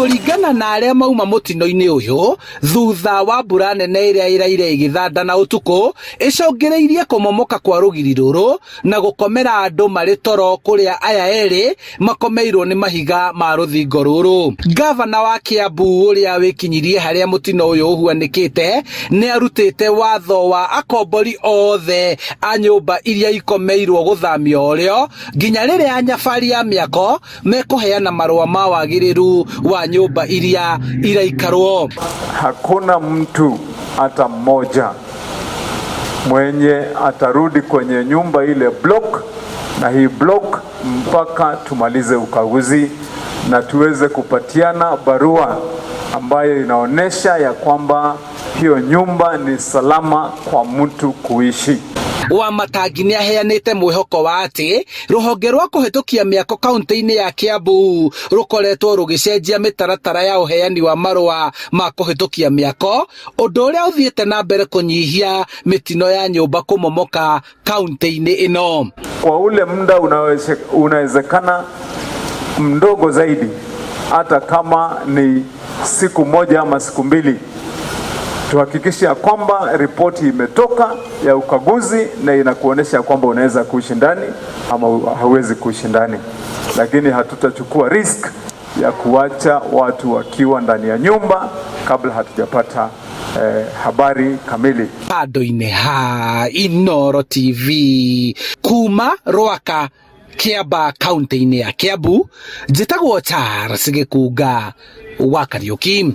Kũringana na arĩa mauma mũtino-inĩ ũyũ, thutha wa mbura nene ĩrĩa ĩraire ĩgĩthanda na ũtukũ, ĩcũngĩrĩirie kũmomoka kwa rũgiri rũrũ na gũkomera andũ marĩ toro kũrĩa aya erĩ makomeirwo nĩ mahiga ma rũthingo rũrũ. Ngavana wa Kiambu ũrĩa wĩkinyirie harĩa mũtino ũyũ ũhuanĩkĩte nĩ arutĩte watho wa akombori othe a nyũmba iria ikomeirwo gũthamio orĩo nginya rĩrĩa anyabari a mĩako mekũheana marũa ma wagĩrĩru wa nyũmba iria iraikarwo. Hakuna mtu hata mmoja mwenye atarudi kwenye nyumba ile block na hii block mpaka tumalize ukaguzi na tuweze kupatiana barua ambayo inaonyesha ya kwamba hiyo nyumba ni salama kwa mtu kuishi. Wamatangi nĩ aheanĩte mwĩhoko wa atĩ rũhonge rwa kũhĩtũkia mĩako kaunti-inĩ ya Kiambu rũkoretwo rũgĩcenjia mĩtaratara ya ũheani wa marũa ma kũhĩtũkia mĩako, ũndũ ũrĩa ũthiĩte na mbere kũnyihia mĩtino ya nyũmba kũmomoka kaunti-inĩ ĩno. Kwa ule muda unawezekana mdogo zaidi, hata kama ni siku moja ama siku mbili, tuhakikishe ya kwamba ripoti imetoka ya ukaguzi na inakuonyesha kwamba unaweza kuishi ndani ama hauwezi kuishi ndani, lakini hatutachukua risk ya kuacha watu wakiwa ndani ya nyumba kabla hatujapata habari kamili. Handũ-inĩ ha Inooro TV kuma Rwaka Kiambaa kaunti-inĩ ya Kiambu, njĩtagwo Charles Gĩkunga wa Kariũki.